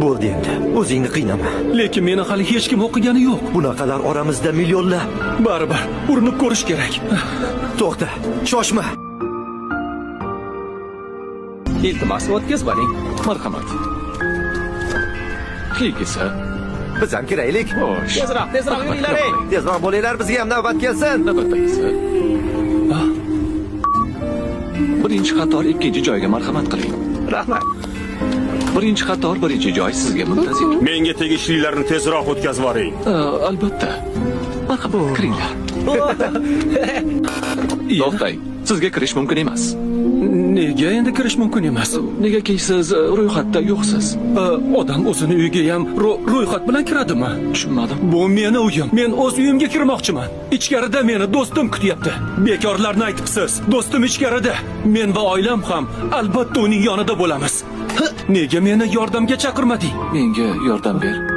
Bo'ldi endi. O'zingni qiynama. Lekin meni hali hech kim o'qigani yo'q. Bunaqalar oramizda millionlab. Baribir urinib ko'rish kerak. To'xta, shoshma. Iltimos, o'tkazib oling. Marhamat. Keyingisi. Biz ham kiraylik. Xo'sh. Tezroq, tezroq yuringlar ey. Tezroq bo'linglar, bizga ham navbat kelsin. Navbatdagisi. Birinchi qator ikkinchi joyga marhamat qiling. Rahmat. Birinchi qator birinchi joy sizga muntazir. Menga tegishlilarni tezroq o'tkazib yuboring. Albatta. Marhamat, kiringlar. To'xtang. Sizga kirish mumkin emas. Nega endi kirish mumkin emas? Negaki siz ro'yxatda yo'qsiz. Odam o'zini uyiga ham ro'yxat bilan kiradimi? Tushunmadim. Bu meni uyim. Men o'z uyimga kirmoqchiman. Ichkarida meni do'stim kutyapti. Bekorlarni aytibsiz. Do'stim ichkarida. Men va oilam ham albatta uning yonida bo'lamiz. Nega meni yordamga chaqirmading? Menga yordam ber.